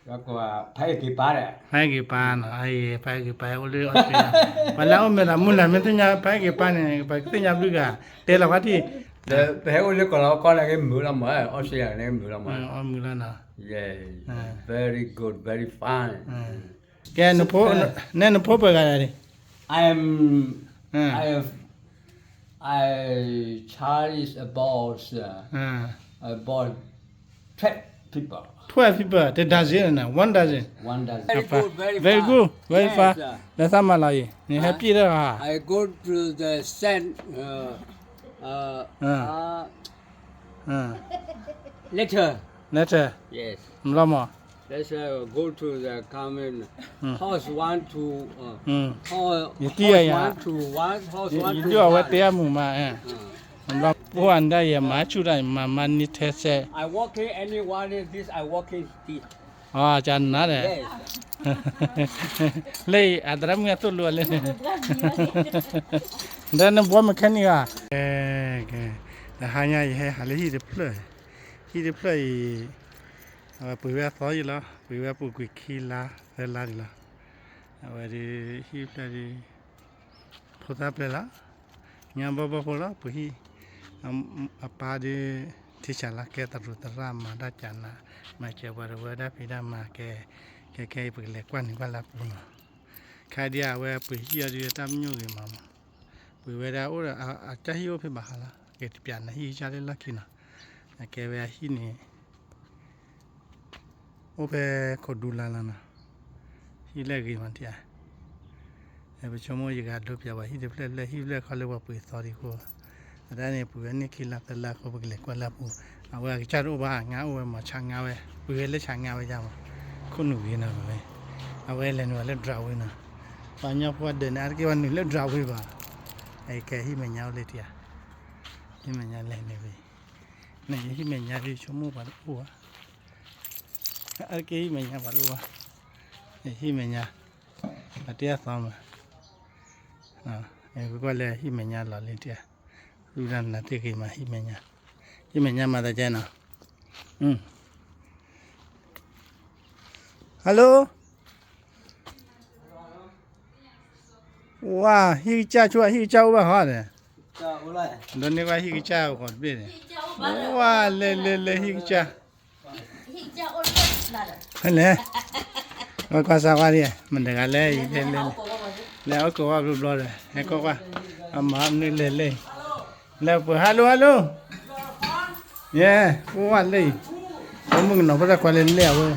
ဖဲက့ၤပာ်ဒီး ဖဲက့ၤပာ်နီၤ, ဖဲက့ၤပာ်အိၣ်လၢအီစထြ့လယါ, ပှၤလၢအအိၣ်မဲာ်သးမုၢ်လၢ် မ့ၢ်သ့ၣ်ညါဖဲက့ၤပာ်န့ၣ် ပှၤကသ့ၣ်ညါဘျုးဂၤ, တဲလီၤဖါတံၢ်, ပဟဲအိၣ်လၢကီၢ်လီၤကီၢ်န့ၣ် ကမုာ်လီၤမး, အီစထြ့လယါန့ၣ် ကမုာ်လီၤမး, အီမုာ်လီၤနီၤ, very good, very fine. ကဲ, နဲနဖိပၢ်ဂၤဒၣ်န့ၣ်, I am, I, I charge about, uh, about twelve people. Twelve people, the dozen, one dozen. One dozen. Very good, very fast. လၢသးမၤလီၤအံၤ နဟဲပျ့ၢ်တၢ်ဧါ. I go to the sand, uh, uh, uh, later. Later. Yes. မလီၤမး. Let's, uh, go to the common house one, two, uh, house one, two, one, house one, two, one. ယဒုးအဝဲတဲအမုာ်မး, မလီၤ, ပှၤဒၣ်ယဲမၤဆူၣ်တၢ် မၤမၤန့ၢ်ထဲစဲး. I working anyone in this, I working this. အကနၤဒီး လၢအသရၣ်မုၣ်အသိၣ်လိအလၢန့ၣ်, ဒီးနဘှီမ့ၢ်ခဲနံၣ်ဧါ. တဟါညါယဟဲဟးလၢဟံၣ်တဖျၢၣ်, ဟံၣ်တဖျၢၣ်အံၤ အဝဲပှ့ၤဝဲအသီယံၤလီၤ, ပှ့ၤဝဲအပူၤကွံာ်ခံလါသၢလါဒံးလီၤ. အဝဲဒၣ် ဟံၣ်တဖျၢၣ်ဒၣ် ဖိသၣ်ပျဲၢ်လီၤ, ညါဘီဘီဖိလီၤ, ပှ့ၤဟံၣ်, အပၢ်ဒၣ် ထံဆးလီၤ ကဲသရူးသရၣ် မၤတၢ်ကနၤ, မၤစၢၤပှၤတဝၢဒၣ်ဖံးတၢ်မၤကဲ, ခဲခဲအံၤ ပကလဲၤကွၢ်န့ၢ်ဘၣ်လၢအပူၤနီၤ. ခါဒံးအဝဲပှ့ၤဟံၣ်အီၤဒုး တၢ်ပညိၣ်ဂ့ၤမးမး, ပှ့ၤဝဲဒၣ်အိၣ်ဒီး အတၢ်ဟံၣ်အိၣ်ဖဲဘၣ်ဟါလီၤ, ကဲတပျးနဟံၣ်ကစၢ်လၢလီၢ်ခံနီၤ, အကဲဝဲအဟံၣ်န့ၣ် အိၣ်ဖဲခိၣ်ဒူလါလီၤနီၤ, ဟံၣ်လၢအဂ့ၤမးတံၢ်ဧါ. ပဆိကမိၣ်ယကဒိပျးဝဲဟံၣ်တဖျၢၣ်လၢဟံၣ်ဖျၢၣ်ခီလၢပှၤပှ့ၤသီဒံးအဃိ, အတၢ်န့ၣ်ပှ့ၤဝဲန့ၢ်ခံလါသၢလါအဃိ ပကလဲၤကွၢ်လၢအပူၤ, အဝဲအကစၢ်တအိၣ်ဘၣ် ငါအိၣ်ဝဲမၤဆါငါဝဲ, ပှ့ၤဝဲလၢဆါငါဝဲယါမး, ခိၣ်နူာ်ဂ့ၤနီၤဝဲ, အဝဲလဲၤနုာ်လၢ driveway နီၤ, ပှၤကညီဖိအဒၢးန့ၣ် အါတက့ၢ်ပှၤနုာ်လၢ driveway ဘၣ်, အကဲဟံၣ်မဲာ်ညါအိၣ်လၢတံၢ်ဧါ, ဟံၣ်မဲာ်ညါလဲၤန့ၣ်ဝဲ, န့ၣ်ဟံၣ်မဲာ်ညါဒ်ဆိကမိၣ်ပှၤတအိၣ်ဘၣ်, အါတက့ၢ်ဟံၣ်မဲာ်ညါပှၤတအိၣ်ဘၣ်, ဟံၣ်မဲာ်ညါ, အတ့အသီမး, ပကွၢ်လၢဟံၣ်မဲာ်ညါလီၤလၢတံၢ်ဧါ, ဃုဒၣ်နၤတ့ဂ့ၤမး ဟံၣ်မဲာ်ညါ, ဟံၣ်မဲာ်ညါမၤသးကဲနီၤ, hello, ဝါ, ဟံၣ်ကစၢ်ဆိ ဟံၣ်ကစၢ်အိၣ်ဘၣ်ဟီဒီး, ဒိးန့ၢ်ကွၢ်ဟံၣ်ကစၢ်ဂီၤတဘ့ၣ်န့ၣ်, ဝါ, လၢလၢလၢဟံၣ်ကစၢ်, ဖဲလဲၣ်, ဝဲကွၢ်စးဝါဒံး, မတဂၤလဲၣ်အံၤ, လဲၤအီၣ်ကိးဝါဘျီဘျီဒီး ဟဲကွၢ်ကွၢ်, အမၤမနုၤလဲၣ်လဲၣ်, လဲၤပှဲၤ hello hello, ယဲ, ဝါလၢအံၤ, ပမုၣ်ကနီၤဖိသၣ်ခွါလဲၤလဲၣ်အဝဲ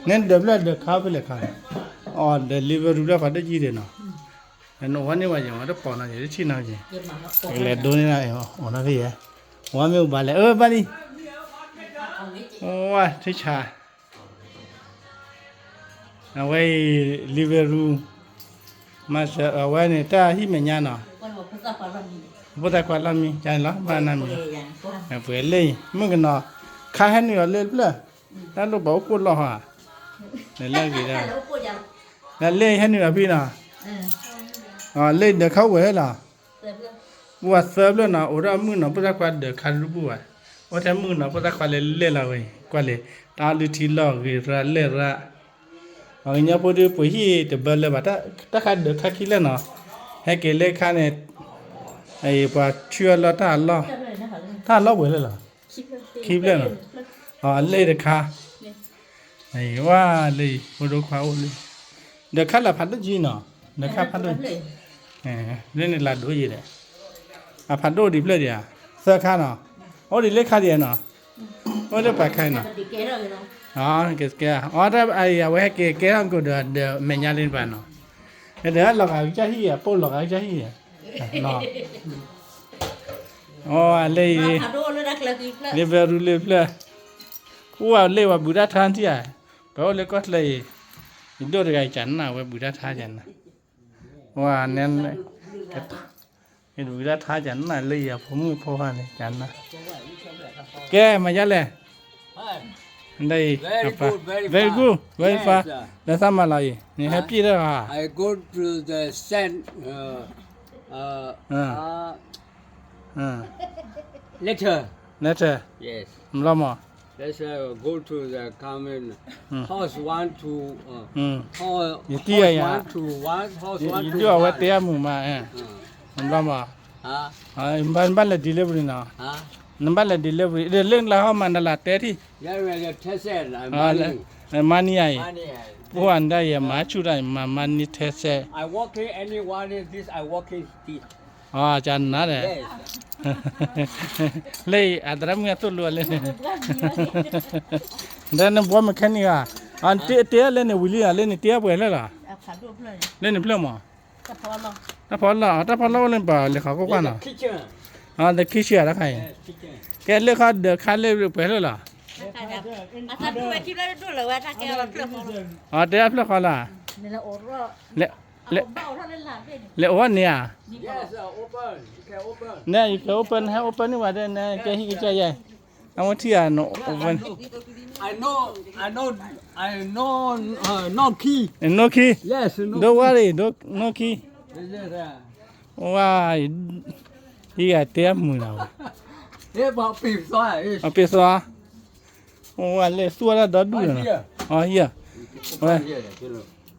နဲဒၢးဖျၢၣ်ဒၢးခါဖဲလဲၣ်ခါ, အီၤဒီး live room ဖျၢၣ်ဖးဒိၣ်ကံဒဲးနီၤ, နအိၣ်ဝဲန့ၢ်ဝဲယဲ ဝဲတပိာ်နီၤ ယဲတထံၣ်နီၤယဲ, ကလဲၤဒိးန့ၢ်ဒၣ်အီၤနီၤဖဲယဲ, ဝဲမ့ၢ်အိၣ်ဘၣ်လဲၣ် အၢဘၣ်လံ, ဝဲထံဆး အဝဲအံၤ live room, မၤစၢၤအဝဲန့ၣ် တၢ်ဟံၣ်မဲာ်ညါနီၤ, ဖိသၣ်ခွါလီၢ်မံ, ကန့ၣ်လီၤ ဘၣ်နၢ်မံၤ, ပှဲၤလၢအံၤ မုၣ်ကနီၤ, ခါဟဲနုာ်အီၤလၢတဖျၢၣ်, တၢ်လိၣ်ပှၤအိၣ်ကိၣ်လီၢ်ဟါ, လဲၤလၢအဂ့ၤဒၣ်, လၢလၢဟဲနုာ်အီၤဖံနီၤ, လၢဒၢးခါအိၣ်ဝဲလီၤ, အိၣ်ဝဲသၢဖျၢၣ်နီၤ, အိၣ်ဒီးမုၣ်ကနီၤဖိသၣ်ခွါဒၢးခါတဘူၣ်ဘၣ်, အိၣ်ထဲမုၣ်ကနီၤဖိသၣ်ခွါလဲၤလဲၣ်လီၤဝဲ, ကွၢ်လံ, တၢ်လုၢ်ထံလီၢ်ဂ့ၤရၤလဲၣ်ရၤ ပှၤကညီဖိဒုးပှ့ၤဟံၣ်တဘၢလၢၤဘၣ်, တၢ်ခါဒၢးခါခံဖျၢၣ်နီၤ, ဟဲက့ၤလၢခါန့ၣ်, ပှၤဆူအလီၢ်တၢ်အလီၢ်, တၢ်အလီၢ်ပှဲၤလၢလီၤ, ခံဖျၢၣ်နီၤ, လၢတခါ, ဝါလၢ ဖိဒိၣ်ခွါအိၣ်လၢ, ဒၢးခါလၢဖးဒိၣ်ကံနီၤ, ဒၢးခါဖးဒိၣ်, လၢန့ၣ်လၢဒိၣ်ယံၤဒီး, အဖးဒိၣ်ဒံးဖျၢၣ်ဒံးဧါ, သၢခါနီၤ, အိၣ်ဒံးလၢခါဒံးဧါနီၤ, အိၣ်လၢပှၤခါအံၤနီၤ, ကဲ, အဝဲဟဲက့ၤကဲထီၣ်ကဒီးဒီးမဲာ်ညါလၢပှၤနီၤ, ဒီးလီၤဂာ်ကစၢ်ဟံၣ်ဧါ, ပိၢ်လီၤဂာ်ကစၢ်ဟံၣ်ဧါ, အီၤလၢအံၤ, လၢဖဲရူလၢဖျၢၣ်, အိၣ်ဝဲလၢပှၤဘုးတၢ်ထါထံၣ်ဧါ, ပှၤအိၣ်လၢကီၢ်ချၢအံၤ, ယဒိၣ်တဂၤကနၣ်ဝဲဘုးတၢ်ထါကနၣ်, ဝဲန့ၣ်, ဘုးတၢ်ထါကနၣ်လၢယၤ ဖိမုၣ်ဖိခွါန့ၣ် ကနၣ်, ကဲ မၤယါလဲၣ်, very good, very fast, လၢသးမၤလီၤအံၤ နဟဲပျ့ၢ်တၢ်ဧါ, I go to the sand, uh, uh, later, later, မလီၤမး Let's uh, go to the common house one to uh, house ယတံၢ်ယၤ one to one, house one to ယဒုးအဝဲတဲအမုာ်မး ဘျီမး နဘၣ်လဲၤ delivery နီၤ နဘၣ်လဲၤ delivery ဒီးလၢနလၢဟီၣ်မၤနလၢတဲထံၣ် money အံၤ ပှၤဒၣ်ယမၤဆူၣ်တၢ်မၤ money ထဲစဲး ကနါဒီး လၢအံၤ အသရၣ်မုၣ်အသိၣ်လိအလၢန့ၣ် ဒီးနဘှီ mechanic ဧါ တဲအလၢန့ၣ် ဝံၤလံဧါ လၢန့ၣ်တဲအပှဲၤလၢလီၤ လၢန့ၣ်ဖျၢၣ်မး တၢ်ဖီလီၢ် တၢ်ဖီလီၢ် တၢ်ဖီလီၢ်အိၣ်လၢပှၤလဲၤခီခိၣ်ကွၢ်နီၤ the kitchen တၢ်ခါအံၤ ကဲလၢခီဒၢးခါလၢပှဲၤလၢလီၤ တဲအဖျၢၣ်ဃီလီၤ လဲၤအိၣ်န့ၣ်ဧါ န you can open ဟဲ open န့ၣ်ဝဲဒၣ် နကဲဟံၣ်ကစၢ်ယဲၢ် အဝဲထံၣ်ဧါ no key ဒိဝါရံ no key ဝါ ဟံၣ်ဂၤတဲအမုာ်လီၤ အပ့ၤသီ ဝဲလဲၤသူၣ်ဝဲဒၣ်ဒီဒူၣ်လီၤ အဟံၣ် ဝဲ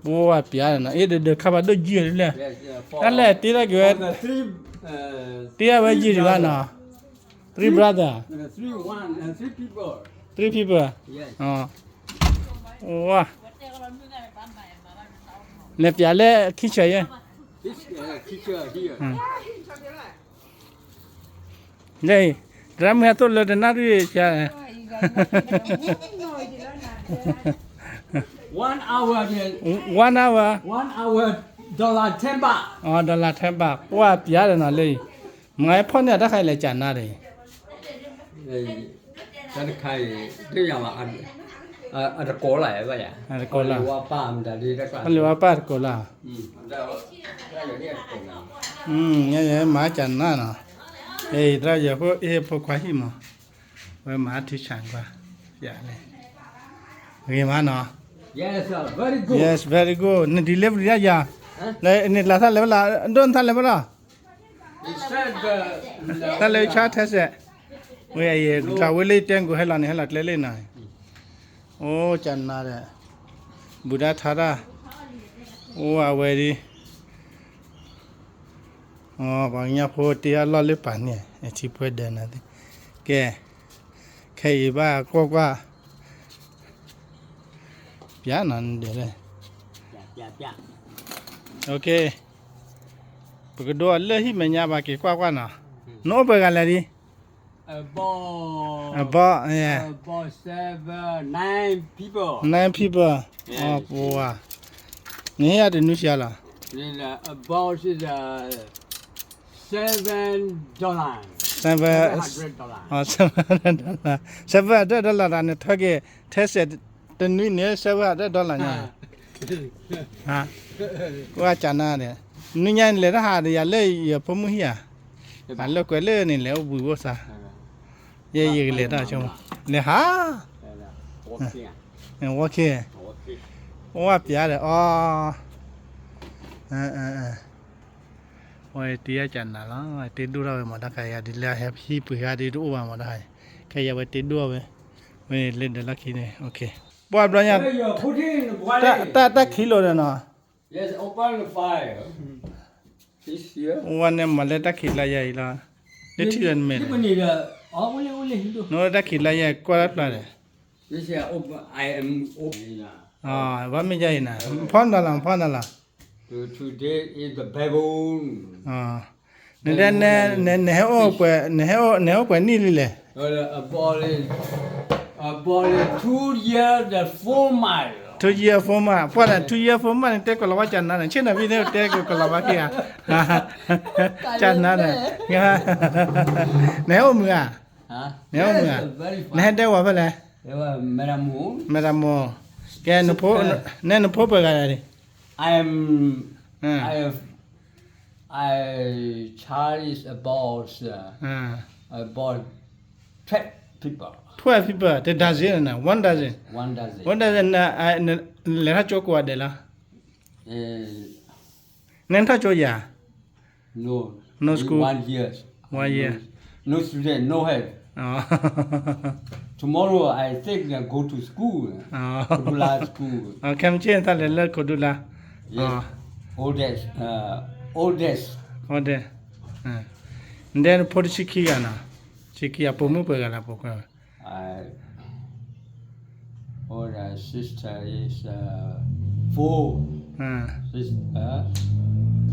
ပဝဲပျါနီၤ အ့ၣ်ဒၣ်ဒၢးခါဘၣ်ဒိၣ်ယံာ်လံ တၢ်လဲၣ်တ့ထီၣ်က့ၤဝဲ တ့ထီၣ်ဝဲယံာ်ဒံးဘၣ်နီၤ three brother တ three people ဝဲ လဲၤပျါလၢ kitchen ယဲၢ် လၢ သရၣ်မုၣ်ဟဲသိၣ်လၢတနၣ်ရံၣ် one hour one hour dollar ten baht ပှၤပျါဒီးနီၤလၢအံၤ မၤဖီၣ်န့ၢ်အတၢ်ခါအံၤလဲၤကနါဒီး တၢ်တခါအံၤ တယၤဘၣ် အတကိးလၢၤဘၣ်ယၤ တကိးလၢၤ ပှၤလၢဝဲပၢ်တကိးလၢၤ မၤကနါနီၤ သရၣ်ယဲၢ်ဖိ အ့ၣ်ဖိခွါဟံၣ်မး ဝဲမၤထံဆၣ်ကွၢ် ယၤလဲၣ် ဂ့ၤမးနီၤ yes very good န delivery ဒၣ်ယၤ နလၢ်သၣ်လဲၤဝဲလီၤ ဒိၣ်နသၣ်လဲၤဝဲလီၤ တၢ်လၢဆါထဲစဲး ဝဲအံၤ တၢ်ဝဲလၢတဲနကိးဟဲလီၤန့ၣ် ဟဲလီၤကျဲလၢနၤ အိၣ်ကနါဒီး ဘူးဒၣ်ထါတၢ် အိၣ်အဝဲဒ် ပှၤကညီဖိတ့အလီၢ်လၢပာ်န့ၣ် အထံပှဲၤဒၢးနၤသ့ ကဲ ခဲအံၤဘၣ်ကွၢ်ကွၢ် ပျါနီၤဒၢး ပကဒိအလၢဟံၣ်မဲာ်ညါဘၣ်က့ၤကွၢ်ကွၢ်နီၤ နအိၣ်ပှဲၤဂၤလဲၣ်ဒ် about about seven nine people nine people ပဝါ နဟ့ၣ်အတနွံဆံးလီၤ about seven dollar seven seven hundred dollar တၢ်နထၢက့ၤ ထဲစဲးတနွံန့ၣ် seven hundred dollar ညါ ကွၢ်ကနါန့ၣ် နွံညါန့ၣ်လဲၤတၢ်ဟးဒီးယၤလၢယဖိမုၣ်ဟံၣ်ဧါ အလၢကွဲးလၢန့ၣ်လဲၤအိၣ်ဘှံးအိၣ်သါ ယဲယကလဲၤတၢ်ဆိ လဲၤဟး walking အိၣ်ဝဲပျါဒီးအီ ဝဲတ့အကနါလီၤ တ့ဒိၣ်ထီၣ်ဝဲမးတၢ်ခါယၤဒ်လၢဟဲဟံၣ်ပှ့ၤဂၤဒ်တအိၣ်ဘၣ်မးတၢ်ခါ ခဲယၤဝဲတ့ဒိၣ်ဝဲ ဝဲလၢဒၢးလီၢ်ခံန့ၣ် ပှၤဘျီညါ တၢ်ခံးလိာ်ဒီးနီၤ ဝဲန့ၣ်မၤလၢတၢ်ခံးလါယၤအံၤလီၤ လၢထံၣ်လၢနမဲာ် နဝဲတၢ်ခံးလါယၤကွၢ်တၢ်ဖျါဒီး ဘၣ်မ့ၢ်ယၤအံၤနၤ ဖီနၤလီၤ ဖီနၤလီၤ နဒဲနဲ နဟဲအိၣ်ပှဲၤ နဟဲအိၣ်ပှဲၤနံၣ်လံလဲၣ် two year four month ပှၤန့ၣ် two year four month န့ၣ် တဲကလီၤဝါကနါန့ၣ် ဆ့ၣ်နီၤဖံန့ၣ်တဲကလီၤဝါခံဂၤ ကနါန့ၣ် နဟဲအိၣ်မုာ်ဧါ နဟဲအိၣ်မုာ်ဧါ နဟဲဒဲဝဲဖဲလဲၣ် မဲၢ်တၢ်မိၢ် ကဲ နဲနဖိပှဲၤဂၤလဲၣ် I am, I have, I charge about, uh, about twelve people. Twelve people, the dozen, one dozen. One dozen. One dozen, လဲၤထီၣ်ကၠိကိးဂၤဒဲးလီၤ နဲထီၣ်ကၠိယၤ No, no school. One year. One year. No student, no help. Tomorrow I think I go to school, Kordula school. ခဲမုၢ်ဆ့ၣ်န့ၣ် သးလဲၤလၢ Kordula. Yes, oldest, oldest. နဒဲနဖိတဆံခံဂၤနီၤ, ဆံခံဂၤ ပိာ်မုၣ်ပှဲၤဂၤလဲၣ် ပိာ်ခွါ Older sister is uh, four. Sister,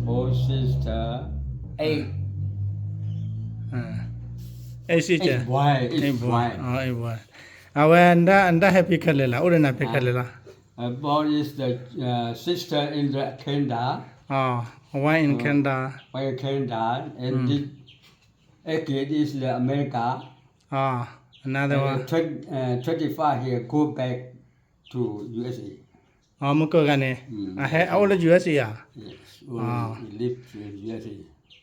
four sister, eight. Eight sister. Eight boy, eight boy. အဝဲနဒၣ်ဟဲဖဲခဲလၢာ်လီၤ, အိၣ်ဒီးနၤဖဲခဲလၢာ်လီၤ. Boy is the uh, sister in the Canada. One in Canada. One in Canada, and this eight kid is the America. Another one. Twenty-five here, go back to U S A. မုၢ်ကၢၢ်ဂၤန့ၣ် အဟဲအအိၣ်လၢ U S A ဧါ. Yes, live in U S A.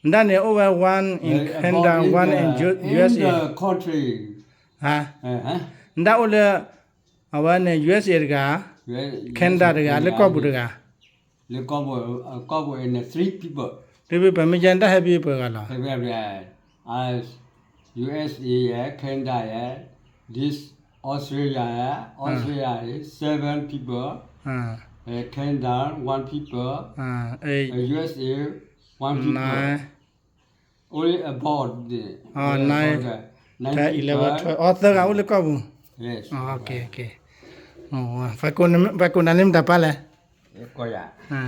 နဒၣ်န့ၣ်အိၣ်ဝဲ one in Canada, one in U S A. Country. နဒၣ်အိၣ်လၢ အဝဲန့ၣ် U S A တဂၤ, Canada တဂၤ, လၢကီၢ်ပူၤတဂၤ. လၢကီၢ်ပူၤ, ကီၢ်ပူၤ and three people. တဘျီ ပမ့ၢ်ယဲနတၢ်ဟဲဖဲပှဲၤဂၤလီၤ. As U S A ရယ်, Canada ရယ်, this Australia ရယ်, Australia is seven people, Canada one people, U S A one people. Only about the, nine, about the nine ten, eleven, people. Twelve, အိၣ်သၢဂၤအိၣ်လၢကီၢ်ပူၤ. Yes. ပှၤကိးနၤလၢမတၤပၢ်လဲၣ်. ကီၢ်ယၤ ဖးအ့ၣ်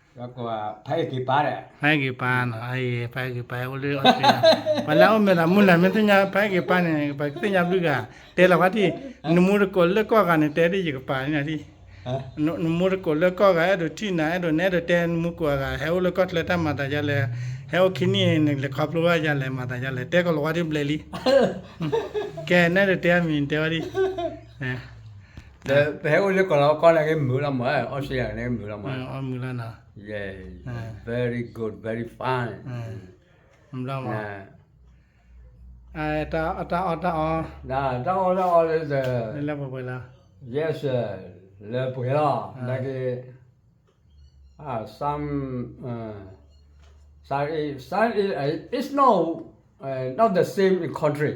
က့ၤပၢ်ဒီး ဖးအ့ၣ်က့ၤပၢ်နီၤ, ဖးအ့ၣ်က့ၤပၢ်အိၣ်လၢအီစထြ့လယါ, ပှၤလၢအအိၣ်မ့ၢ်လၢမုၢ်လၢ် မ့ၢ်သ့ၣ်ညါဖးအ့ၣ်က့ၤပၢ်န့ၣ် ပှၤသ့ၣ်ညါဘျုးဂၤ, တဲလီၤဝဲဒၣ်, နမူတကိးလၢကီၢ်ဂၤန့ၣ် တဲဒ်ယကပာ်န့ၣ်ဒ်, နမူတကိးလၢကီၢ်ဂၤ အဲၣ်ဒိးထံၣ်နၤ အဲၣ်ဒိးနဲ အဲၣ်ဒိးတဲနမူကိးဂၤ ဟဲအိၣ်လၢကီၢ်ချၢတၢ်မၤသးဒ်လဲၣ်, ဟဲအိၣ်ခံနံၣ်န့ၣ် လဲၤခီဖျိဘၣ်ဒ်လဲၣ် မၤသးဒ်လဲၣ် တဲကီးလီၤဝဲဒၣ်ဘျဲၣ်လံ, ကဲ နဲဒိးတဲအမံၤ တဲဝဲဒၣ် ပဟဲအိၣ်လၢကီၢ်လီၤကီၢ်န့ၣ်က့ၤမုာ်လီၤမး, အီစထြ့လယါန့ၣ်က့ၤမုာ်လီၤမး, အီမုာ်လီၤနီၤ, very good, very fine, မုာ်လီၤမး, တၢ်အီၣ်တၢ်အီ, တၢ်အီၣ်တၢ်အီလၢ လၢပှဲၤပှဲၤလီၤ, yes, လၢပှဲၤလီၤ, နာ်က့ some, some is, some is, it's not, not the same in country.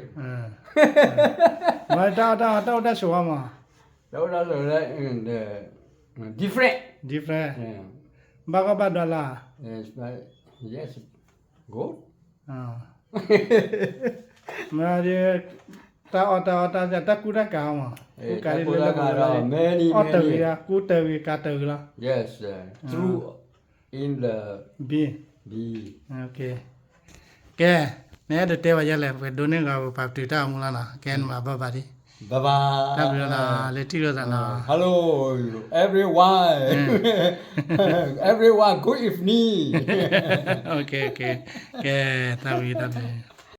တၢ်အီၣ်တၢ်အီ တၢ်အိၣ်တၢ်ဆိးဝဲမး, တၢ်အိၣ်တၢ်ဆိးဝဲ different, different, ဘၣ်ကီဘၣ်ဒွးလၢ, yes, good. မ့ၢ်ဒ် တၢ်အီၣ်တၢ်အီ တၢ်ကူတၢ်ကၤမး, ကူကၤလၢလၢပှဲၤပှဲၤလီၤ, အီၣ်တၢ်ဂ့ၤ ကူတၢ်ဂ့ၤ ကၤတၢ်ဂ့ၤလီၤ, yes, true, in the bee, bee, ကဲ, နအဲၣ်ဒိးတဲဘၣ်ယဲလဲၣ်, ပကဒိးန့ၢ်ဂီၤပပာ်ပတုာ်တၢ်အိၣ်မူလီၤနီၤ, ကဲနမၤဘၣ်ဘၣ်ဒံး, bye bye, တၢ်ဘျုးလီၤနီၤ, လဲၤထံၣ်လိာ်သးနီၤ, hello everyone, everyone good evening, okay, okay, ကဲ, တၢ်ဘျုး တၢ်ဘျုး